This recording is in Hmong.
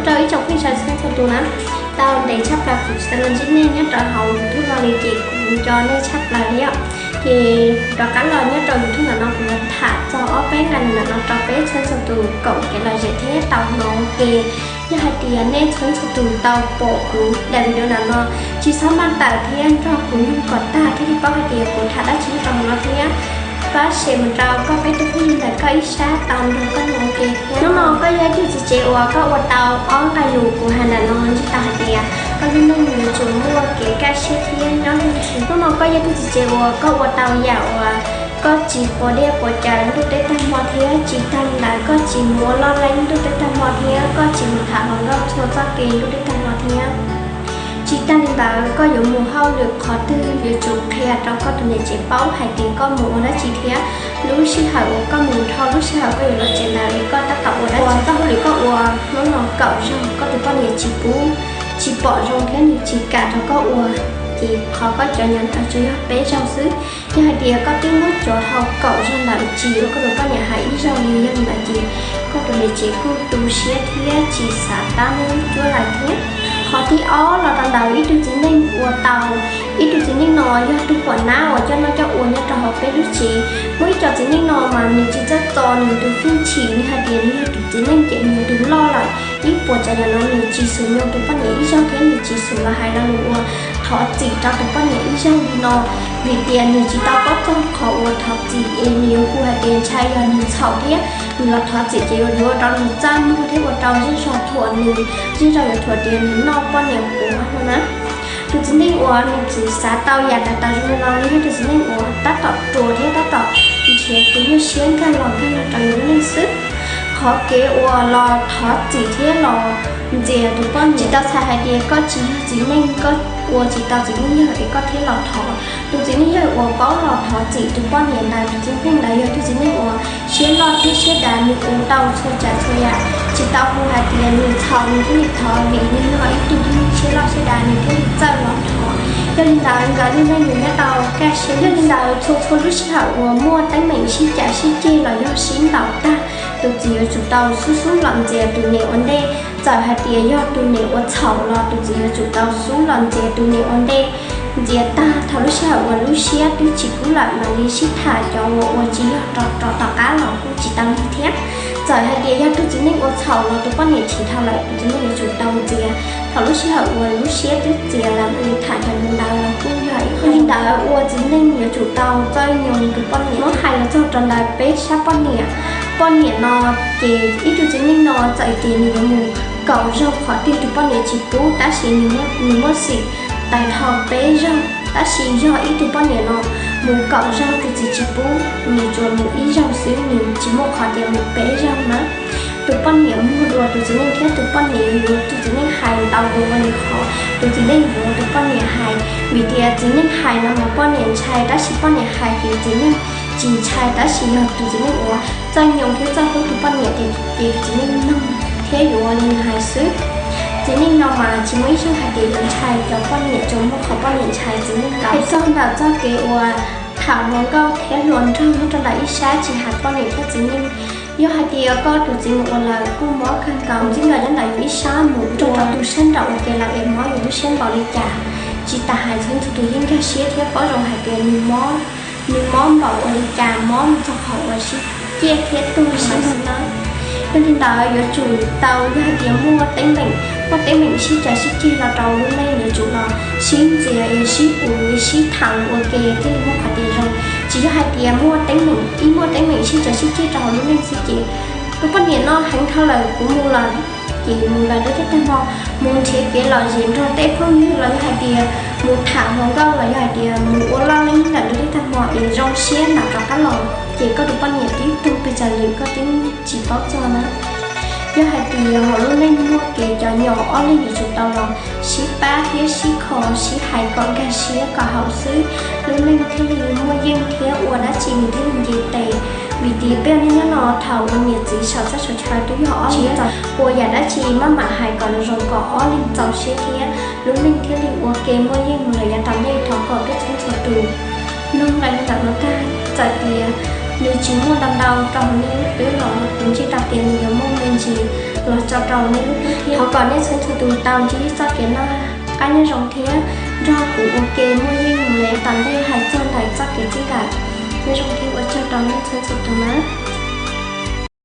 Rau ib tsoom phooj ywg sawv daws txhua tus na, tau ntev tshaj plaws kuv tsis tau los ntsib nej nyob rau hauv YouTube no li ces kuv nco nej tshaj plaws li os. Ces rov qab los nyob rau YouTube ntawm no kuv yuav tham txog ob peb nqe ntawm no rau peb txhua txhua tus koom kev lom zem thiab tau hnov ua ke. Yog hais tias nej txhua txhua tus tau pom kuv daim video ntawm no, tsis txhob maj tawm thiab nrog kuv mloog kom tag thiaj li paub hais tias kuv tham dab tsi nyob rau hauv no thiab. Pab share mus rau koj peb tug phooj ywg ntawm koj ib sab tau nrog koj mloog ua ke thiab. Hnub no koj yog ib tug txiv tsev uas koj ua tau ob nqai lus kuv hais ntawm no ntsib tau hais tias koj lub neej yuav tsum muaj kev kaj siab thiab nyob nrog ntsib. Hnub no koj yog ib tug txiv tsev uas koj ua tau yam uas koj tsis quav dej quav cawv ntuj teb tag hmo thiab tsis tag li ntawd koj tsis mus ua loj leeb ntuj teb tag hmo thiab koj tsis mus tham hluas nkauj txhua txoj kev ntuj teb tag hmo thiab tsis tag li ntawd koj yuav mus hauj lwm qhov twg yuav tsum qhia rau koj tus niam tsev paub hais tias koj mus ua dab tsi thiab lub sij hawm uas koj mus dhau lub sij hawm koj yuav los tsev ntawd es koj tab tom ua dab tsi. Txoj hauj lwm koj ua hnub no kaum zaug koj tus poj niam tsis pub, tsis pom zoo thiab nws tsis kam rau koj ua, ces qhov koj cov nyob ntawd tsuas yog peb zaug xwb. Yog hais tias koj twb muab cov hau kaum zaug ntawd tsis ua koj tus poj niam hais ib zaug li yog li ntawd ces koj tus niam tsev kuj tu siab thiab tsis xav tab meej cuab lawm thiab. Qhov thib ob los rau ntawm ib tug txiv neej ua tau, ib tug txiv neej no yog tus puas nab uas coj noj coj ua nyob rau hauv peb lub tsev. Muaj ib co txiv neej no mas nws tsis txawj txo nws tus hwj chim, nws hais tias nws yog tus txiv neej ces nws yog tus loj lawm, ib puas tsav yam no nws tsis xav nyob tus poj niam ib zaug thiab nws tsis xav los hais lo lus uas thov txim rau tus poj niam ib zaug li no, vim tias nws tsis tau paub txog qhov uas thov txim es nws yuav hu hais tias ntshai yog nws txhaum thiab nws los thov txim ces yuav ua rau nws txaj muag thiab ua rau zej zog thuam nws, zej zog yuav thuam tias nws noj poj niam puav no na. Tus txiv neej uas nws tsis xav tau yam tas tas zoo no nws yog tus txiv neej uas tab tom ruam thiab tab tom nrhiav kev nyuaj siab nkag los nkag los rau yus lub neej xwb. Qhov kev uas los thov txim thiab los ntxias tus poj niam tsis tau txhais hais tias koj tsis yog txiv neej, koj ua tsis tau txiv neej yawg es koj thiaj los thov. Tus txiv neej yawg uas paub los thov txim tus poj niam ntawd, tus txiv neej ntawd yog tus txiv neej uas siab loj thiab siab dav, nws ua tau txhua tsav txhua yam, tsis tau hu hais tias nws txhaum nws thiaj li thov, vim nws yog ib tug txiv neej siab loj siab dav nws thiaj li txawj los thov. Yog li ntawd nkawd lub neej nws nyob tau kaj siab. Yog li ntawd txhua txhua lub sij hawm uas muaj teeb meem sib cav sib ceg los yog sib ntaus tag, tus txiv yuav tsum tau xub xub los ntxias tus niam ua ntej. Txawm hais tias yog tus niam ua txhaum los tus txiv yuav tsum tau xub los ntxias tus niam ua ntej. Ntxias tag thaum lub sij hawm uas lub siab twb tsis kub lawm mam li sib tham cov uas ua tsis yog rov tom qab los kuj tsis tau li thiab. Txawm hais tias yog tus txiv neej ua txhaum los tus poj niam chim dhau lawm tus txiv neej yuav tsum tau ntxias thaum lub sij hawm uas lub siab twb txias lawm mam li tham cov ntawd los kuj yog ib qho. Li ntawd ua txiv neej yuav tsum tau txawj nyoos tus poj niam. Muab hais los txog rau ntawm peb sab poj niam, poj niam no ces ib tug txiv neej no txawm tias nws yuav mus kaum zaug qhov twg tus poj niam tsis pub tab sis nws muaj xim tais dhau peb zaug, tab sis yog ib tug poj niam no mus kaum zaug tus txiv tsis pub, nws tsuas mus ib zaug xwb, nws tsis muaj qhov tias mus peb zaug na. Tus poj niam muag dua tus txiv neej thiab tus poj niam yuav tus txiv neej hais ntau dua ua li qhov tus txiv neej yuav tus poj niam hais, vim tias txiv neej hais no mas poj niam ntshai tab sis poj niam hais ces txiv neej tsis ntshai, tab sis yog tus txiv neej uas txawj nyoos thiab txawj hlub tus poj niam ces tus txiv neej mloog thiab yuav li nws hais xwb. Txiv neej no mas tsis muaj ib zaug hais tias yuav ntshai cov poj niam, tsuas muaj qhov poj niam ntshai txiv neej ntau. Hais txog ntawm txoj kev uas tham hluas nkauj thiab hluas nraug nyob rau ntawm ib sab tsis hais poj niam thiab txiv neej, yog hais tias koj tus txiv mus ua lawm kuj mob kawg nkaus, txij nkawm nyob ntawm yus ib sab mus rau rau tus sab nraum ua ke lawm es mob yus lub siab npaum li cas. Tsis tas hais txhua txhua tus yeej nkag siab thiab paub zoo hais tias nws mob, nws mob npaum ua li cas, mob mus txog qhov uas sib ciaj thiab tuag sib nrog na. Yog li ntawd yuav tsum tau, yog hais tias muaj teeb meem, muaj teeb meem sib cav sib ceg los rau lub neej yuav tsum los sib ntxias es sib uv sib tham ua ke thiaj li muaj qhov tias zoo. Tsis yog hais tias muaj teeb meem, ib muaj teeb meem sib cav sib ceg rau hauv lub neej xwb ces tus poj niam no heev dhau lawm kuv mus lawm, ces mus lawm lub teb tag hmo, mus nrhiav kev lom zem nrog tej phooj ywg los yog hais tias mus tham hluas nkauj los yog hais tias mus ua loj leeb ntawm lub teb tag hmo es zoo siab mam rov qab los, ces koj tus poj niam twb tuag pes tsawg lwm koj twb tsis paub txog na. Yog hais tias hauv lub neej muaj kev cov nyom ob leeg yuav tsum tau los sib pab thiab sib kho sib hais kom nkag siab kom haum xwb, lub neej thiaj li muaj yeej thiab ua dab tsi nws thiaj li nce tes. Vim tias peb ua neej nyob no thaum ua niam txiv saum txaj saum chaw twb yog ob leeg txaus, ua yam dab tsi maj mam hais kom zoo kom ob leeg txaus siab thiab lub neej thiaj li ua ke muaj yeej mus lawm yav tom ntej. Thov kom peb txhua txhua tus mloog nqe ntawm no tag, txawm tias nws tsis muaj ntau ntau rau hauv nej lub twb los kuv ntseeg tau tias nws yuav muaj me ntsis los tso rau nej lub hlwb thiab. Thov kom nej txhua txhua tus tau ntsib txoj kev noj qab nyob zoo thiab nrog kuv ua ke muaj yeej mus li tom ntej hais txog ntawm txoj kev txij nkawm. Nyob zoo thiab ua tsaug rau nej txhua txhua tus na.